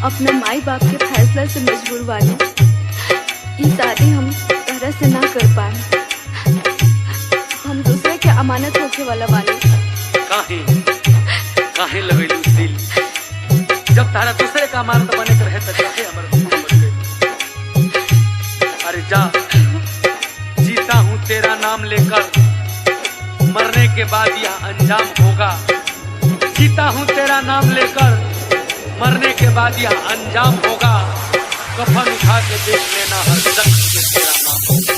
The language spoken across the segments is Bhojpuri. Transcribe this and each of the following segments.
हम अपना माई बाप के फैसला से मजबूर बानी। ई शादी हम तहरा से ना कर पाए। हम दूसरे के अमानत होखे वाला बानी। काहे काहे लगैलू दिल जब तारा दूसरे का अमानत बने के रहे त काहे हमर बन गई। अरे जा, जीता हूँ तेरा नाम लेकर, मरने के बाद यह अंजाम होगा। जीता हूँ तेरा नाम लेकर, मरने के बाद यह अंजाम होगा। कफन उठा के देख लेना हर जख्म पे तेरा नाम होगा।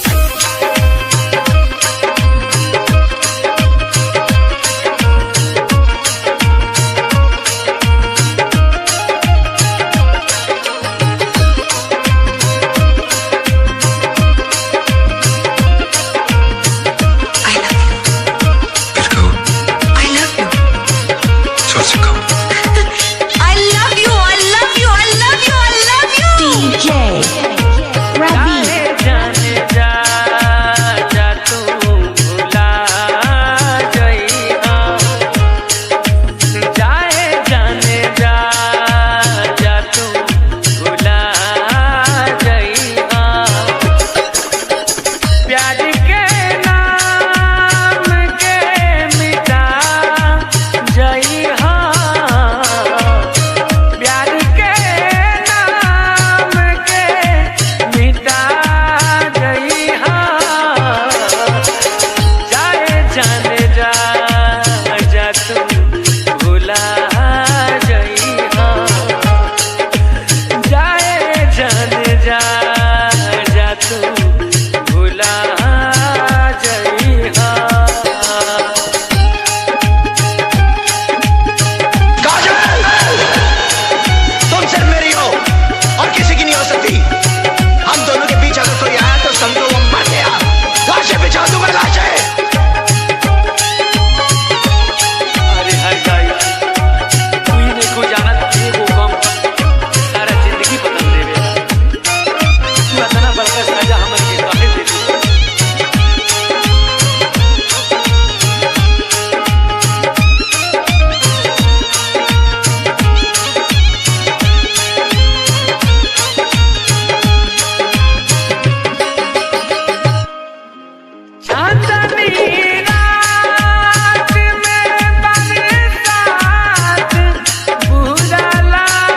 I love you. फिर कहो, I love you. जोर से कहो। I love you. I love you. I love you. I love you. DJ Ravi. जाने जा जा तू भुला जइहा, जाए जाने जा जा तू भुला जइहा। प्यार के नाम के मिटा जइहा, प्यार के नाम के मिटा जइहा। जाए जाने जा जा तू भुला जइहा, जाए जाने जा जा तू भुला जइहा। काजल, तुम सिर्फ मेरी हो और किसी की नहीं हो सकती। हम दोनों के बीच अगर कोई आया तो समझो वो मर गया। लाशें बिछा दूंगा, लाशें। अरे हर जाई, तू ही नहीं को जानत, एगो गम सारा जिंदगी बदल देवेला। तू इतना बड़का सजा हमन के काहे देली? चांदनी रात में बरसात बुरा लागेला।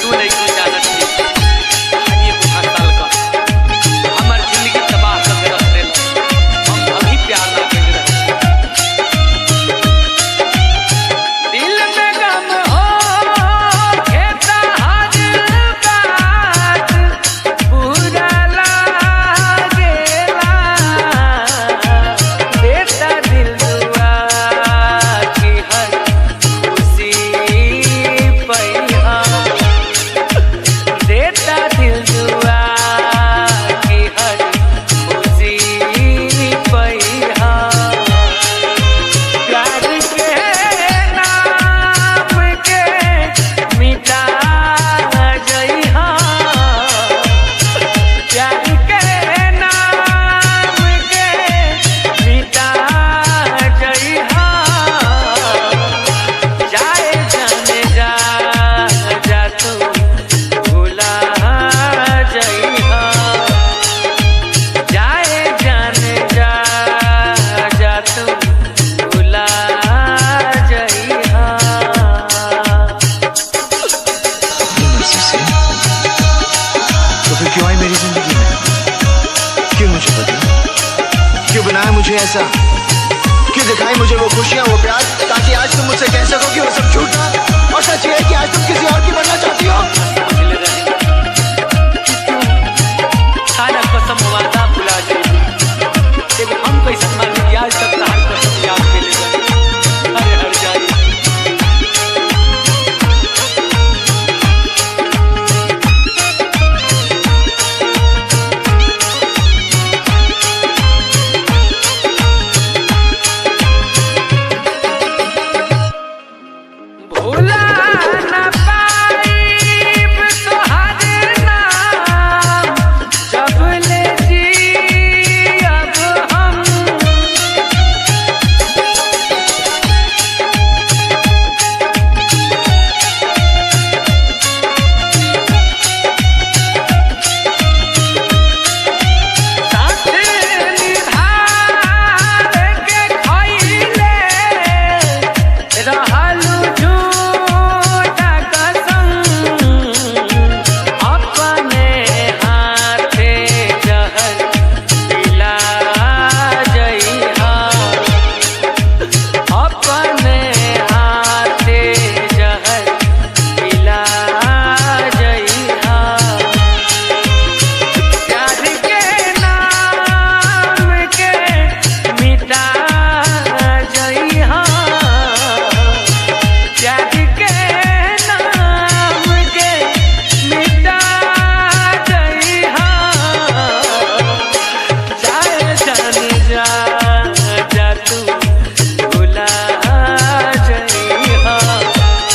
तू नहीं को जानत कि कहानी एगो साल का हमर जिंदगी तबाह कर के रख देला। हम अभी प्यार ना कइले रहे। दिल में गम हो खेता हर बात बुरा लागेला। देता दिल दुआ की हर खुशी पैहा, देता दिल दुआ की हर खुशी पैहा। प्यार के नाम के मिटा जइहा, प्यार के नाम के मिटा जइहा। जाए जाने जा जा तू भुला जइहा, जाए जाने जा जा तू भुला जइहा। अपनी मर्जी से तो फिर क्यों आई मेरी जिंदगी में? क्यों मुझे बदला? क्यों बनाया मुझे ऐसा? क्यों दिखाई मुझे वो खुशियां, वो प्यार, ताकि आज तुम मुझसे कह सको कि वो सब झूठ था और सच ये है कि आज तुम किसी और की बनना चाहती हो।